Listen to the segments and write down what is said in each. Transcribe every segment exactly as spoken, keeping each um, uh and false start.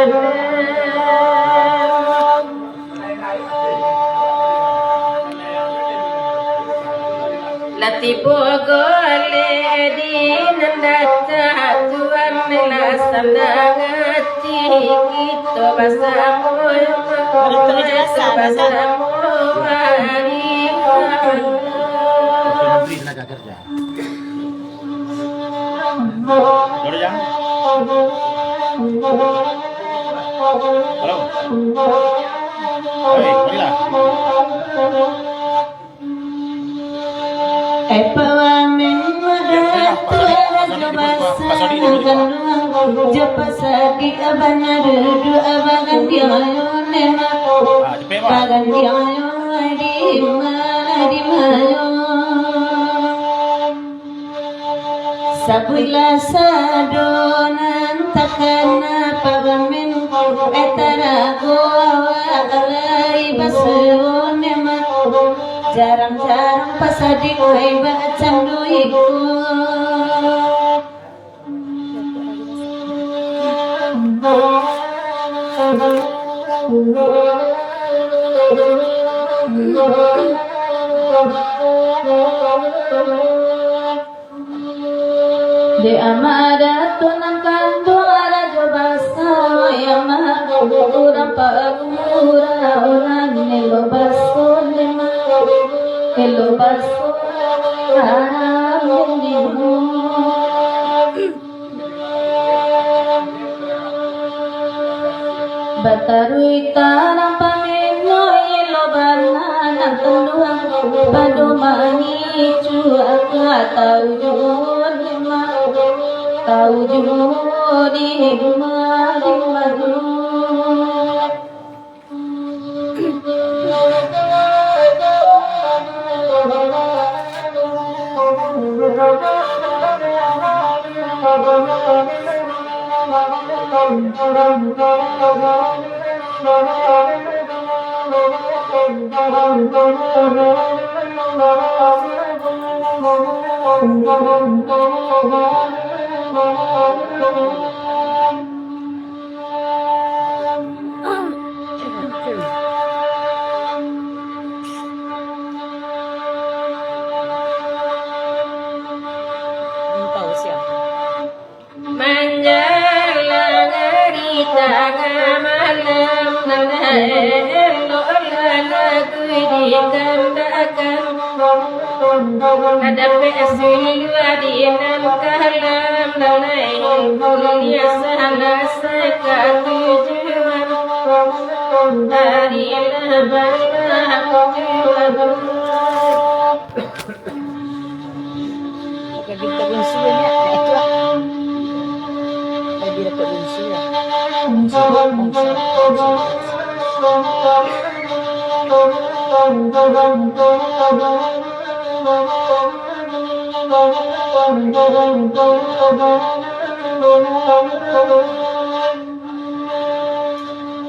Lah tibo goleh di nan datang, Tuhan lah sanang ati, kito basamo, kito basamo hari. Sorry, Jang. Halo. Hei, marilah. Eh, pawamen mada tu rajo basah, ganduang jo pasadik, abana duduak bagandiang yo nema. Ah, cepet, Bang. Bagandiang yo di ma, di ma yo. Sabuiklah sado nan takana pawamen, eh, tarago awak lai basuo nema. Jarang-jarang pasadik ai bacando iko. Dek amak datuak nan kanduang rajo basah, ya mak, urang pagura, urang elok basuo nema, elok basuo haram dek. Bataruih tarang pamino, ilo bana nan tanduang, pado mangicuak ka tau juo di ma, tau juo di ma, di ma. Manjalang ari tangah malam, nan elok lah lagu dikandakan. Kadapek silua di nan kalam, nan naik kuliah salasai ka tujuan. Hari lah bana tujuan. Bukan kita bungsu ni, itu lah. Lagi dapat bungsu lah.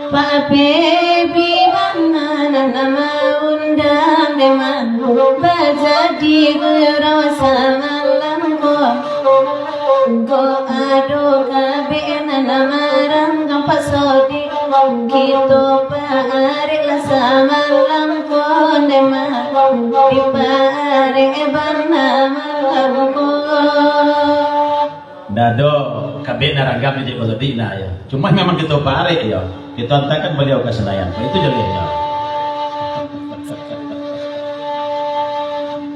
Pak Pebi bana nan maundang, dema bajadi guru samalam ko. Ko ado kabek nan maranggang Pak Sodik, kito paarek lah samalam ko, dema dipaarek bana malam ko. Ndak ado kabek nan ranggang di Pak Sodik, nah, yo. Cuma memang kito paarek, yo. Kito antakan baliau ka Senayan. Itu jalurnyo.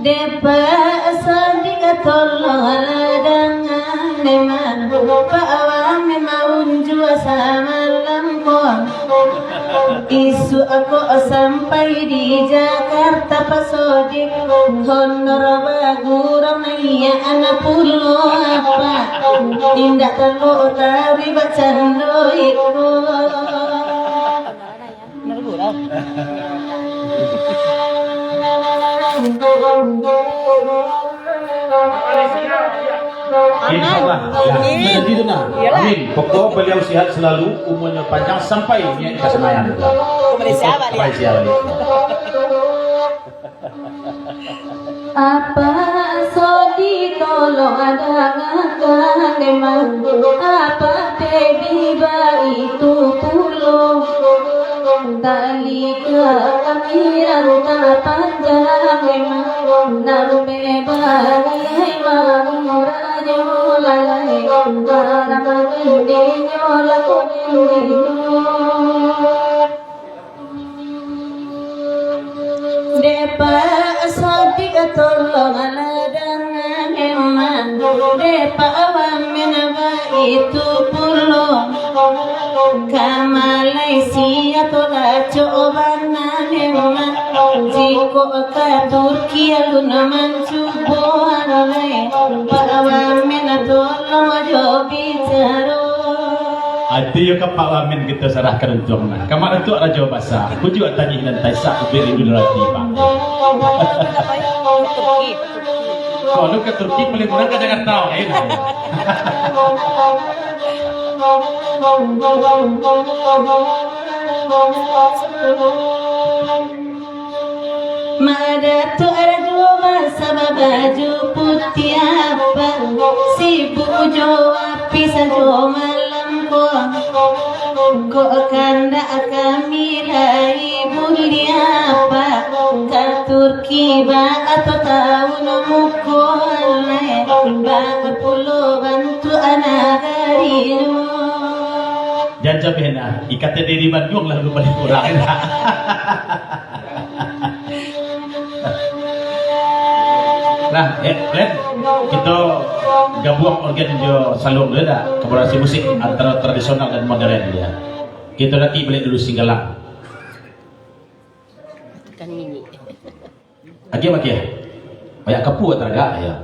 Dek Pak Sodik, tolong lah dangan, memang Pak Awam memang unjua samalam ko. Isuak ko sampai di Jakarta, Pak Sodik, honor bagurang naiak anak pulo apa. Indak talok taruih bacando iko. Insya Allah. Ya, amin. Jadi tu nah. Iyalah. Amin. Pokok beliau sihat selalu, umurnya panjang sampai niat ka Senayan. Kembali siap balik. Sampai siap balik. Apa Sodi tolong dangakan, memang apa Pebi baitu. Rantah panjang memang, nan bebani memang, rajo lalai, barang gendinyo laku gendinyo. Dek Pak Sodik, tolonglah danga memang, dek Pak Wamen baitu pulo. Ka Malaysia tu lah cok bana memang, jikok ka Turki alun mancubo lai. Pak Wamen tolong jo bicaro. Ati yo ka Pak Wamen kito sarahkan untuang nah. Ka Mak Datuak Rajo Basa, bujuak tagih nan taisak ubek rindu hati, Pak. Kalau ka Turki, paling kurang ka Jakarta, kan? Mak Datuak Rajo Basa babaju putiah, Pak, sibuk jo api sajo malam ko. Kok kandak kami lai buliah, Pak, ka Turki baa tu taun muko lai, baa pulo bantuak nagarinyo. Jan sampai nah, ikatan diri Bandung lah lu paling kurang. Nah, eh, Len, kito gabuang organ jo saluang dulu dah. Kolaborasi musik antara tradisional dan modern, ya. Kito lagi baliak dulu Singgalang. Tekan minyak. Agiah, agiah. Banyak kapua taragak, ya.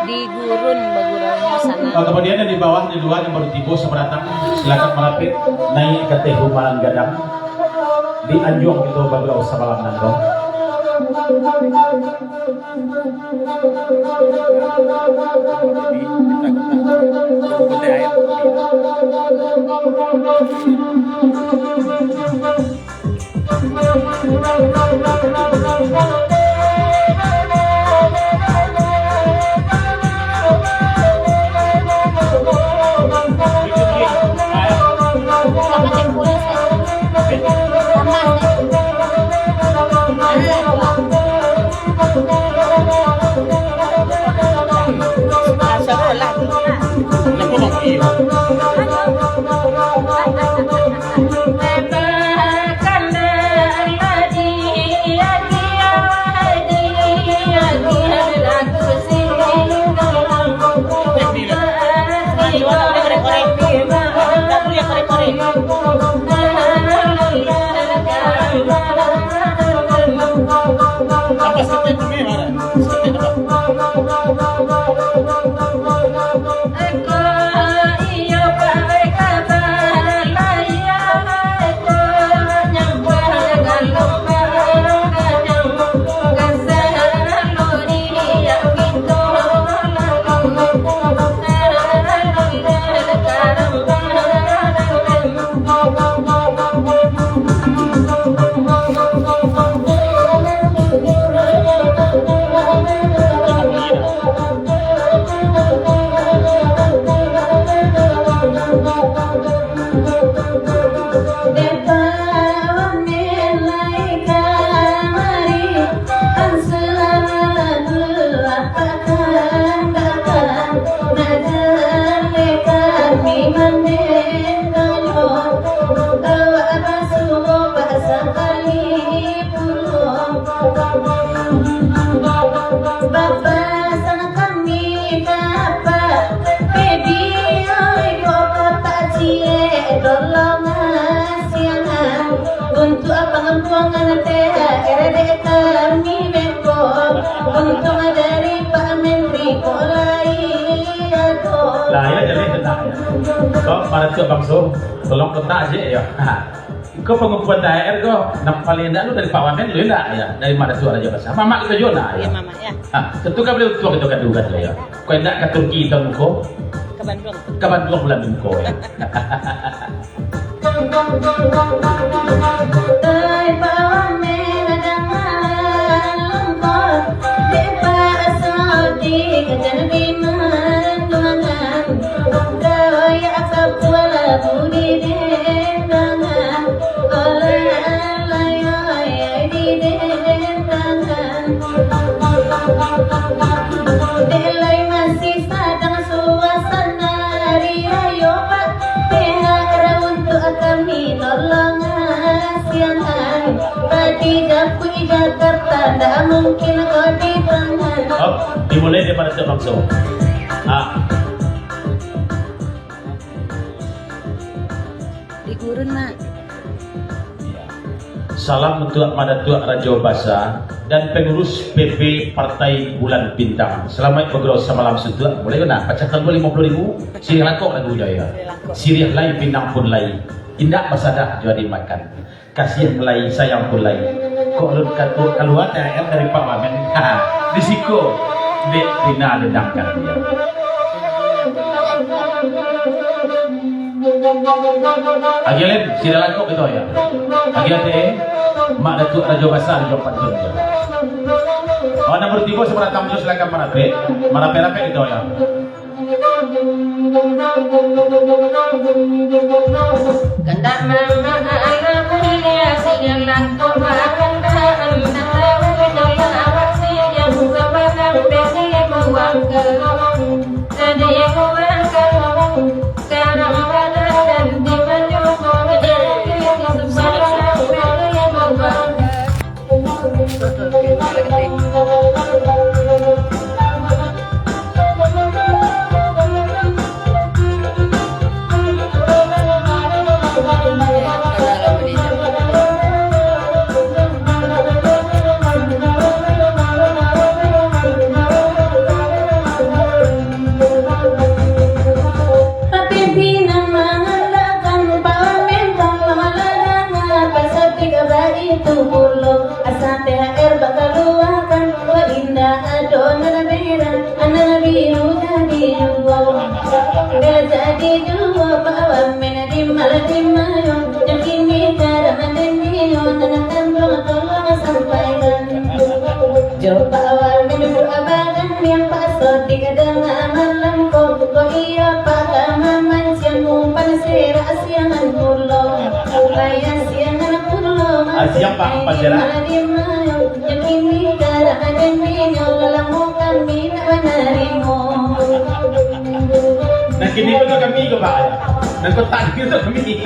Di gurun bagurau sanak. Ah, kemudian yang di bawah, di luar yang baru tibo, selamat datang. Silakan marapek, naik ka ateh rumah gadang. Di anjuang kito bagurau samalam nan ko. Bapasan kami ka Apak, Pedi, oi, ko kotak ciek, tolong siangan. Untuak pangampuangan T H R dek kami beko, untuang dari Pak Menteri ko lai ado. Lah, ya, jadi tenang, ya. Kok pada tu bangso, tolong kotak ciek, ya. Ko pangumpulan T H R ko, nan paling indak lu dari Pak Wamen lu indak, ya, dari Mak Datuak Rajo Basa. Mamak kito juo lah, ya. Iya, Mamak, ya. Ah, tantu ka baliau tuang kito gaduh kan, ya. Ko indak ka Turki taun ko. Ka Banduang. Ka Banduang bulan ko, ya. Ai, Pak Wamen, jangan lupa, dek Pak Sodik, jangan dimanduangan. Kau ya Jakarta, ndak mungkin kau di Banjar. Oh, dimulai daripada Tok Bangso. Ah. Di gurun, Mak. Salam untuak Madatuak Rajo Basa dan pengurus P P Partai Bulan Bintang. Salamaik bagurau samalam suntuak. Mulai ko nah, pacahkan dulu limo puluah ribu. Siriah langkok lagu jo, ya. Siriah lai pinang pun lai. Indak basadah jo dimakan. Kasiah lai, sayang pun lai. Kok alun katu-, kalua T H R dari Pak Wamen. Ha, di siko dek Rina dendangkan dia. Agiah, Len, siriah langkok kito, ya. Agiah, Teh. Mak Datuak Rajo Basa di Jombang tu, ya. Oh, nan baru tibo, selamat datang, silakan marapek. Marapek-rapek kito, ya. Kandak mama anak mulia, siang langkok makan dalam, datang minta awak siang, sabalang beli buang ke. Jadi buang ke, sekarang pada dan di mana, sebalang beli buang ke. Pimpinan mangandakkan, parentah malah danga, pasal tiga baitu pulo, asa T H R bakaluakan, kok indak ado nan merah, nan biru jadi duo. Dah jadi duo, Pak Wamen di malah di mayo, yang kini kada mandinyo, tanah kandung tolong sampaikan. Jo Pak Wamen duduk abadan, yang Pak Sodik danga malam ko. Ko iyo Pak ka mamanciang umpan serak siangan pulo. Bayang siangan pulo. Ah, siang, Pak, umpan serak. Malah di mayo, yang kini kada mandinyo, lalamu kami nak manarimo. Nah, kini ko kami ko, Pak. Nah, ko tadi ko kami.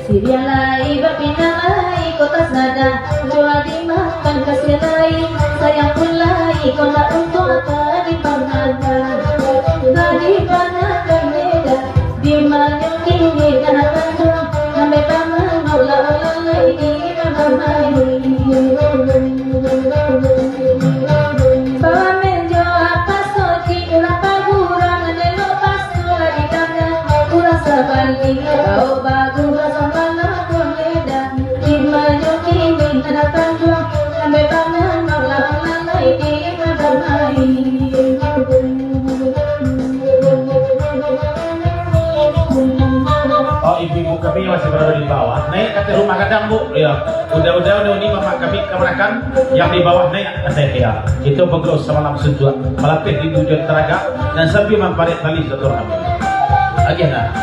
Siriah lai bapinang lai kota sada, jua dimakan kasiah lai, sayang pun lai kota untuak ka dipangakan. Ka dipangakan beda, di manyuki di tanah tanjuang, sampai pamanau lah lai di Paman jo Pak Sodik, urang paguruan, nan elok pasu lah di tangah, urang sabalik, baok bagu, urang samalah pun beda. Di manyuki di tanah tanjuang, sampai pamanau lah lai di Paman. Oh, ibu-ibu kami yang masih berada di bawah, naik ke atas rumah gadang, Bu. Ya, udah-udah, udah, ini mamak kami kamanakan yang di bawah naik ke atas, ya. Itu pegelo samalam suntuak, malapeh di tujuan taraga, dan sambil mamparik tali silaturahmi. Agiah nah.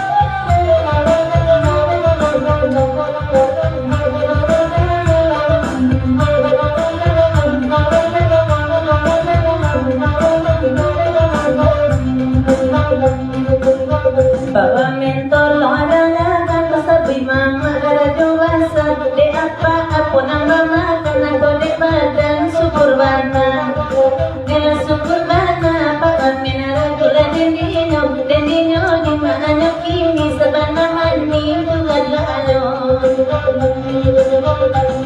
Bawa mentolong adalah kata sapi mama ada jo basa. Dek apa, apo nan bamakan, angko dek badan subur bana. Dek subur bana, apa amin ragu lah dendinyo. Dendinyo di mano kini sabana mani bulan lah ayo.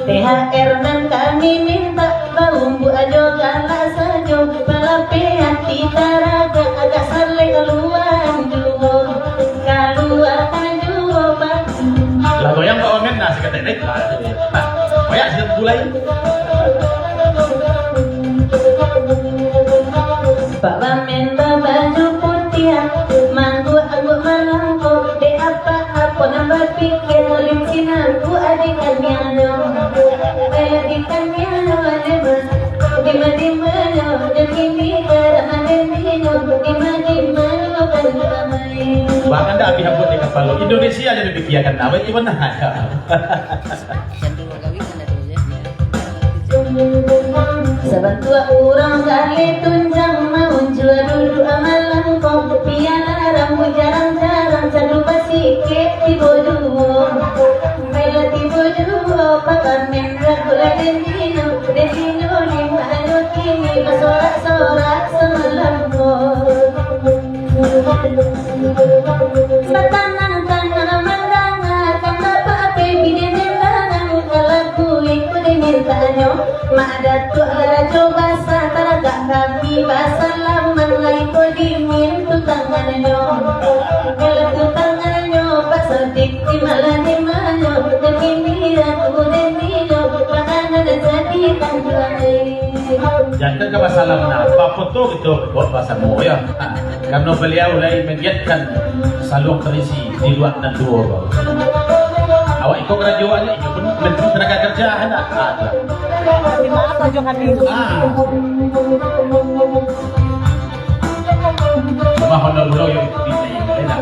T H R nan kami minta, baumbu ajo galak sajo, malapeh ati taraga, agak salek kaluaan juo, kaluakan juo, Pak. Lah, goyang, Pak Wamen, nah, sakatek naik. Nah, goyang, siap mulai. Pak Wamen babaju putiah, mangguak-angguak malangko, dek apa, apo nan bapikia, lim sinangku adik kanianyo, eh, adik kanianyo, adik mas, dima-dimanyo, nan kini kada mandendinyo, dima-dimanyo, kada damai. Bahkan dah habis rambut di kapalo, Indonesia aja dipikiakan, nah, itu benar. Sabantuak urang gali tunjang maunjuk. Duduak malam ko, pialah rambuik jarang-jarang, candu basikek tibo juo. Baiklah tibo juo, pakamen ragu lai den dinyo, den dinyo limo nyo kini basorak-sorak samalam ko. Batanang-tanang mandangakan bapak Pebi, den tanang kalakuan ko den mintanyo. Mak Datuak Rajo Basa, taragak kami basalaman, lai ko dingin tu tangannyo. Kalau tu tangannyo, Pak Sodik, di malah di manyo, den kini aku den dinyo, makanan jadi kan tuan. Jangan ka basalam nah, bafoto kito buat basamo, ya. Ha, karena beliau lai manggiatkan saluang terisi di luar nan duo ko. Awak iko karajo aja, iko pun menteri tenaga kerja, kan? Ah, tu. Di mana saja kami? Ah. Cuma honor beliau yang tinggi, enak.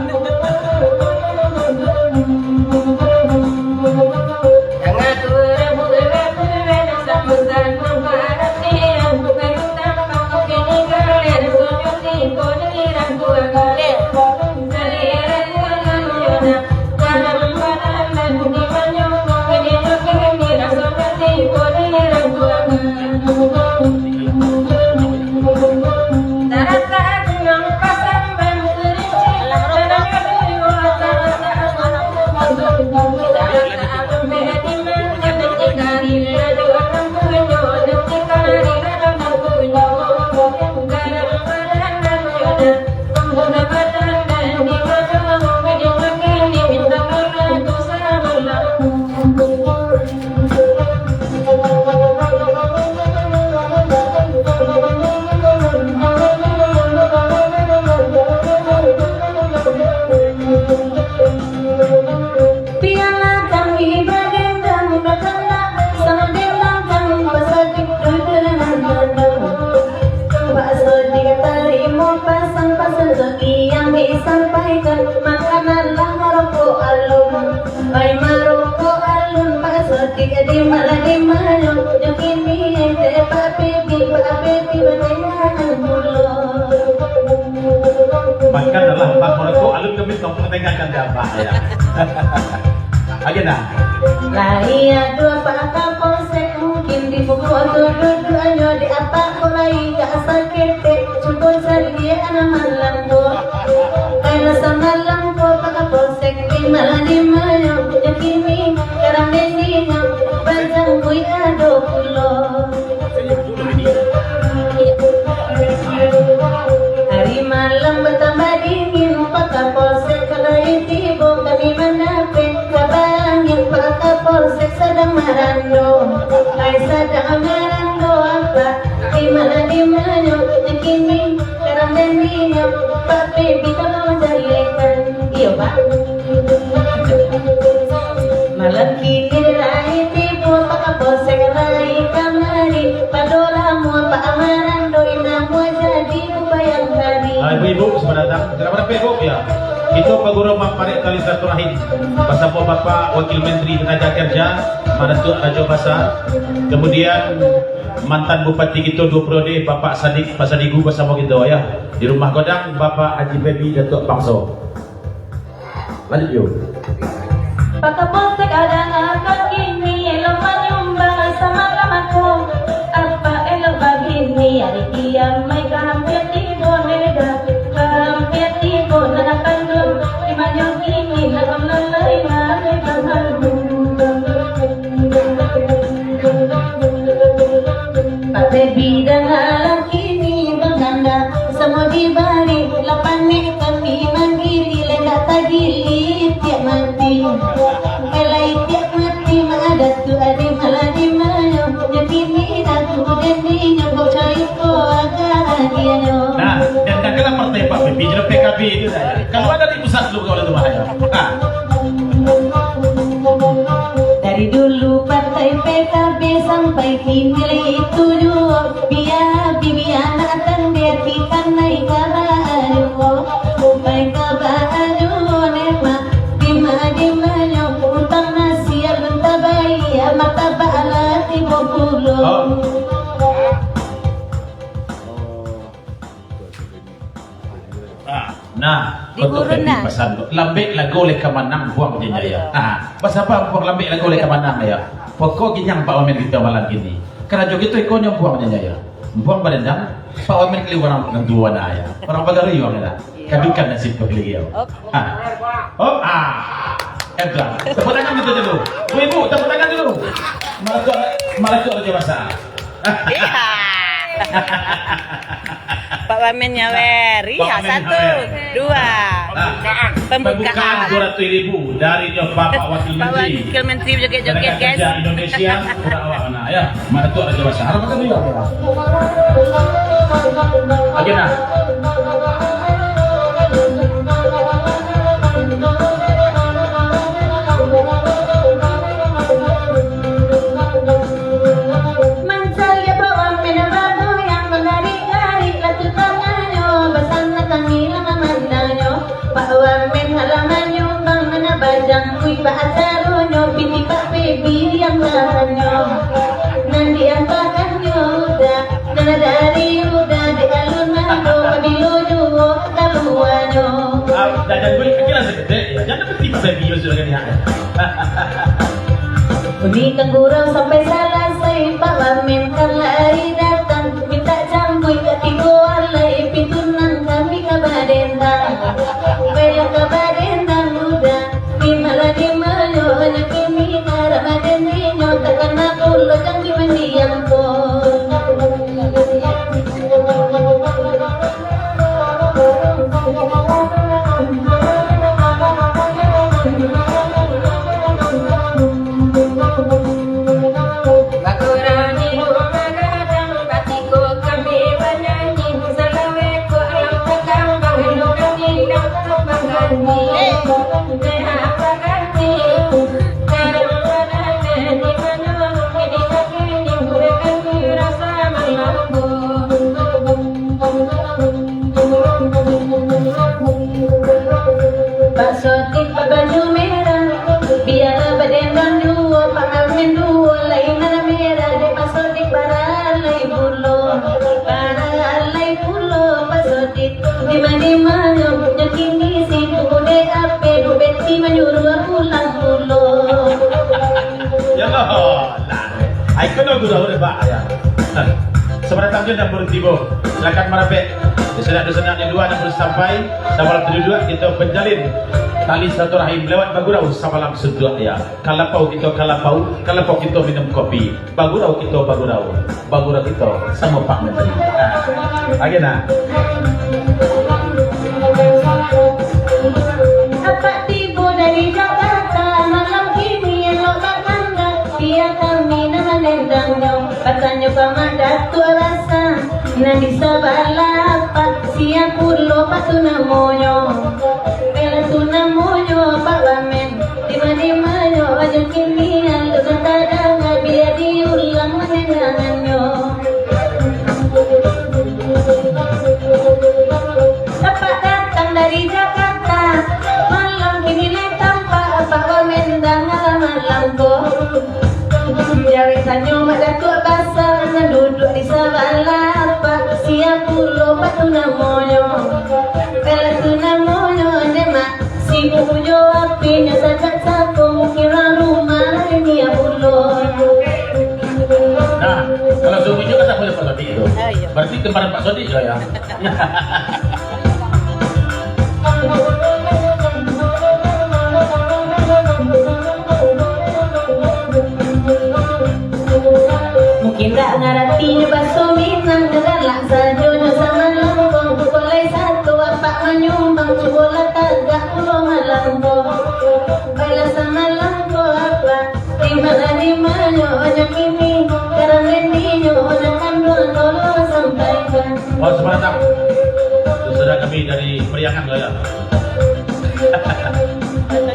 Pialah kami badendang, bakandak, samo dendang kami pasadik, duduak nan tandang. Pak Sodik tarimo pasan, pasan tu yang disampaikan, makananlah marokok alun. Pai marokok alun, Pak Sodik di malah di manyo, nyo kini ente Pak Pebi, Pak Pebi batengahan pulo. Makanlah, Pak, marokok alun kami tong tengahkan di abah, ya. Agenda. Lai ado Pak Kapolsek, mungkin di pukua tu duduaknyo, di apak ko lai ka saketek, cubo caliak anak malam ko. Karena samalam ko Pak Kapolsek di malah di manyo, nyo kini karang dendinyo, bajang kui ado pulo. Hari malam batambah dingin, Pak Kapolsek ka lai tibo, kami mandapek kaba angin, Pak Kapolsek sadang marando. Ai sadang marando apak, di malah di manyo, nyo kini karang dendinyo, Pak Pebi ka mamajalekan. Iyo, Pak. Malam kini lai tibo, Pak Kapolsek lai kamari. Pado lamo Pak Amarando, indak mau jadi bubayang hari. Ah, ibu-ibu, selamat datang. Selamat datang, Ibu, ya. Kito paguru mamparek tali silaturahim basamo Bapak Wakil Menteri Tenaga Kerja, Mak Datuak Rajo Basa. Kemudian, mantan Bupati kito duo periode, Bapak Sadik, Pak Sadigu basamo kito, ya. Di Rumah Godang, Bapak Haji Pebi Datuak Bangso. Lanjut, yo. Pak Kapolsek, adangakan kini, elok manyumbang samalam ko. Apak elok bagini, ari kiamat ka hampia tibo, neda ka hampia tibo, nan akan dulu, di manyo kini, dalam lalai, lalai, lalai. Pak Pebi, dangalah kini baganda, samo dibari lapan ekor di manggiri, lai ka tagili tiak mati. Elai tiak mati, Mak Datuak di malah di manyo, nyo kini aku dendinyo, bocah iko agak adianyo. Nah, dan katakanlah partai Pak Pebi, jadi P K B itu dah, ya. Kalau ada di pusat dulu, kalau itu bahaya. Nah. Dari dulu partai P K B sampai kini itu juo, bia bibi anak tande ati kanai ka baju, pai ka baju, nemak dima-dimanyo, utang nasi alun tabayia, martabak lah tibo pulo. Oh. Turun dah. Pasan tu. Lambek lago leh ka manang buang janjaya. Ah, basaba buang lambek lago leh ka manang ya. Pokok ginyang Pak Wamen kito malam kini. Karajo kito iko nyo buang janjaya. Buang badendang, Pak Wamen kali urang nan tuo na ya. Urang bagaruih urang dah. Kadukan nasib kau kali ya. Op. Ah. Op, ah. Edra. Tepuk tangan gitu dulu. Bu ibu, tepuk tangan dulu. Malakok, malakok raja basa. Iya. Pak Wamen nyawer. Iya, Pak Wamen satu, nyawer. Dua. Nah, pembukaan. Pembukaan dua ratus ribu dari nyo Bapak Wakil Bapak Menteri. Wakil Menteri joget-joget, guys. Tenaga Kerja Indonesia, kurang awak mana, ya. Mana tu raja basa. Harap kata juga. Oke, nah. Mancaliak Pak Wamen bagoyang, manarik-narik latu tanganyo, basana kami lah mamandangnyo. Pak Wamen alah manyumbang, nan bajangkuik bak acaronyo, pitih Pak Pebi diantakannyo. Nan diantakannyo Uda, nan dari Uda dek alun ado, pabilo juo kaluanyo. Ah, dah jangkuik, kira seketek, ya. Jangan berhenti Pak Pebi, sudah kan, ya. Uni ka gurau sampai salasai, Pak Wamen kan lai datang. Mintak jangkuik ka tigo alai, pintu nan kami ka badendang. Baiklah ka badendang Uda, di malah di mayo, nyo kini ka ramadendinyo, takana pulo jang di mandiang ko. Pak Sodik babaju merah, bialah badendang juo, Pak Wamen duo, lai malah merah dek Pak Sodik, baralai pulo, baralai pulo Pak Sodik. Di ma-, di manyo nyo kini sibuk dek ape, Bu Beti manyuruah pulang pulo. Ya Allah. Ai, kena gurau deh, Pak, ya. Selamat datang juga baru tibo. Silakan marapek. Dusanak-dusanak di lua nan baru sampai. Samalam tu duduak, kito manjalin tali silaturahim lewat bagurau samalam suntuak, ya. Kalapau kito kalapau, kalapau kito minum kopi. Bagurau kito bagurau, bagurau kito samo Pak Menteri. Nah, lagi nah. Apak tibo dari Jakarta, malam kini elok bakanda. Bia kami nan manendangnyo, batanyo ka Mak Datuak Basa, nan di sabalah apak, sia pulo Pak tu namonyo. Bela tu namonyo Pak Wamen, di ma-, di manyo ajo kini, alun tadanga, bia diulang manendangannyo. Apak datang dari Jakarta, malam kini lai tampak, Pak Wamen danga malam ko. Jawek tanyo Mak Datuak Basa, nan duduak di sabalah apak, sia pulo Pak tu namonyo. Kalau tu namonyo, Mak, sibuk jo apinyo sajak cako, mungkin urang rumah lai nian pulo. Nah, kalau sungguh juga tak boleh Pak Sodik tu. Ah, iya. Berarti kembaran Pak Sodik lah ya. Mungkin dak ngarati nyo baso Minang, galak sajo nyo samalam ko. Kolai sato apak manyumbang, cubolah tagak pulo malam ko. Baiklah samalam ko apak. Di ma-, di manyo nyo kini, karang dendinyo, nak kanduang tolong sampaikan. Oh, sebentar. Saudara kami dari Periangan, lah, ya.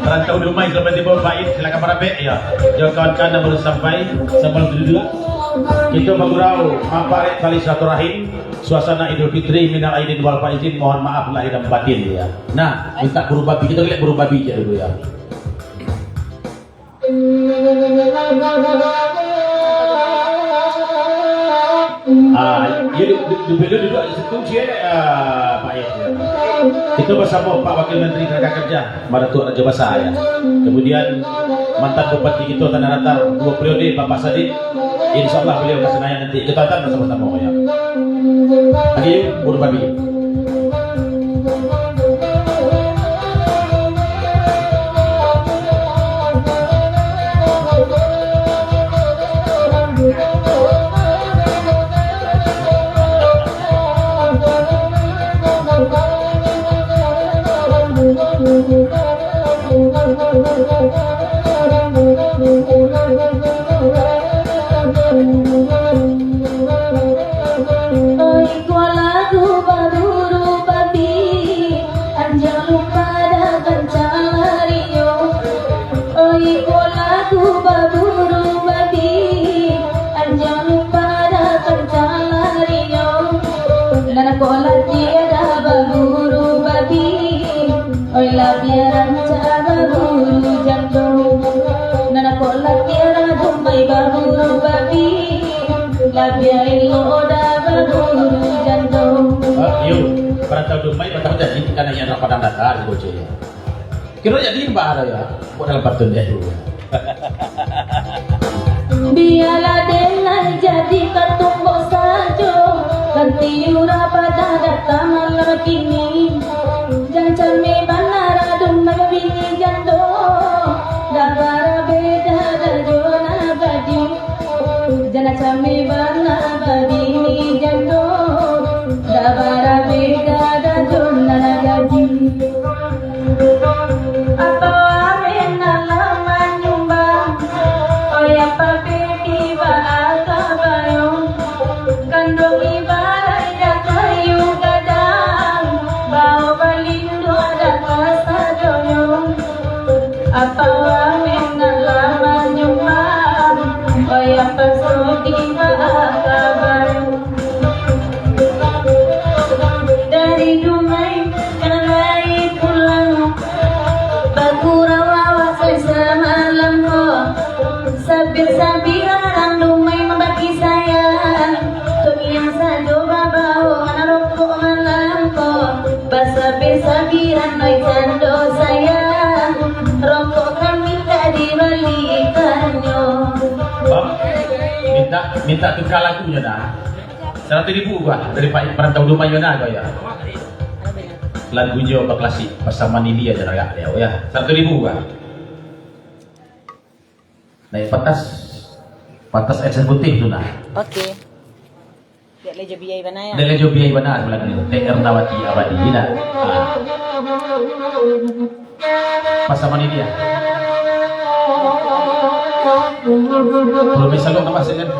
Rantau Dumai, selamat tibo, Pak Id, silakan marapek, ya. Jo kawan-kawan nan baru sampai, samalam tu duduak. Kito bagurau, mamparek tali silaturahim, suasana Idul Fitri, minal aidin wal faizin, mohon maaf lahir dan batin, ya. Nah, minta buru babi, kito liek buru babi je dulu, ya. Ah, ya, du-, du-, duduk, duduk, duduk di situ, cie, ah, Pak Yus. Kito basamo Pak Wakil Menteri Tenaga Kerja, Mbak Datuk Rajo Basa, ya. Kemudian, mantan Bupati kito Tanah Datar duo periode, Bapak Sadik. Insya Allah beliau ka Senayan nanti. Kito datang basamo-samo, ya. Lagi, Guru Babi. Oi, ko lagu baburu babi, anjang lupa dah kancang larinyo. Oi, ko lagu baburu babi, anjang lupa dah kancang larinyo. Nan ko lah tiada baburu babi, oi, labiah rancak baburu jando. Nan ko lah tiada dumai baburu babi, labiah elok dah baburu jando. Ah, iyo, parantau dumai, parantau jadi, karano yang Padang Datar, di Bocil. Kiro jadi bah ado ya, buat dalam patun deh tu. Bialah dek lai jadi katumbok sajo, ganti urang Padang Datar malam kini. Jan cameh bana ado babini jando, dah bara beda dah jo nan gadih. Jan cameh bana babini jando, dah bara beda dah jo nan gadih. Apo ameh nan lah manyumbang, oi, apo bedi baa kabayo? Kanduang ibaraik kayu gadang, bao balinduang dah kasadonyo. Apo ameh nan lah manyumbang, oi, apo sudi baa kabayo? Dari Dumai ka lai pulang, bagurau awak samalam ko. Sabir-sabir urang Dumai mambagi sayang, tu inyo sajo babao nan rokok malam ko. Basabir-sabiran oi jando sayang, rokok kami tak dibalikanyo. Bang, minta, minta tukar lagunyo dah. Saratuih ribu bah, dari Pak Parantau Dumai Yona ko ya. Lagunyo baklasik, Pasaman India jan ragak dia, ya. Saratuih ribu bah. Naiak patas, patas eksekutif tu nah. Oke. Dek Lejo Biai bana ya. Dek Lejo Biai bana sabalah tu. T R Tawati Abadi, indak? Ah. Pasaman India. Kalau bisa lo nama saya kan.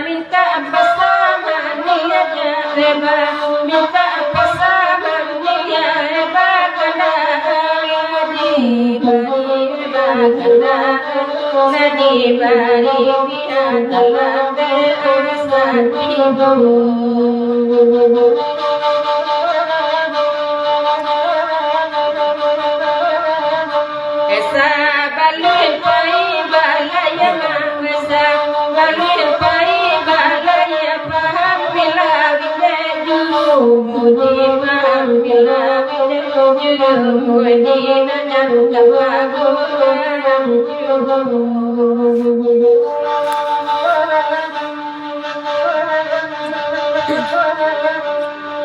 Mintak pasaman India, Reba, mintak pasaman India, Reba, kandang, Reba, Reba, kandang, Reba, Reba, kandang, Reba, Reba. Esa balun pai balayia, esa balun pai balayia, paham bila bile juru mudi, paham bila bile juru mudi, nanyam kapago paham juru.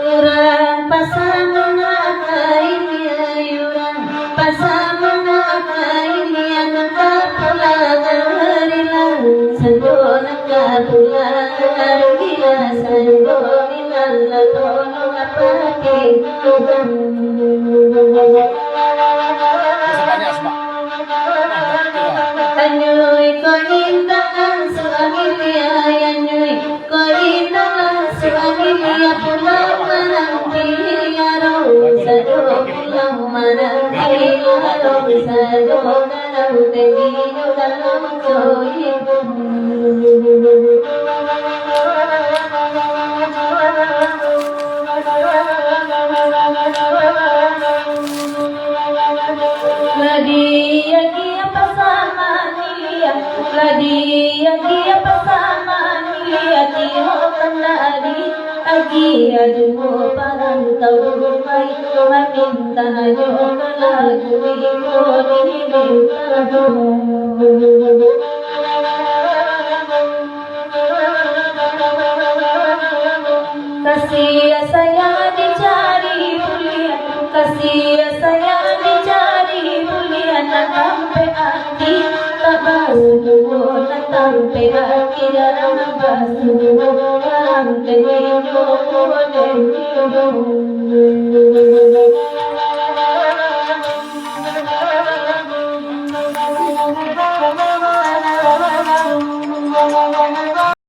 Urang pasaman ka India, urang pasaman ka India, nan ka pulang ari lah, sando nan ka pulang ari lah, sando di dalam tolong apa ke. Anyuy ko indak ang suami dia, anyuy. Ko indak suami dia pulang mananti aro, sado pulang mananti aro, sado dalam tadi dalam coy. Aduh parantau rumai, maminta jo kalagu iko diminta. Kasih sayang dicari buliah, kasih sayang dicari buliah, nak sampai hati tak basuo, nak sampai hati jarang basuo, jarang kena jo.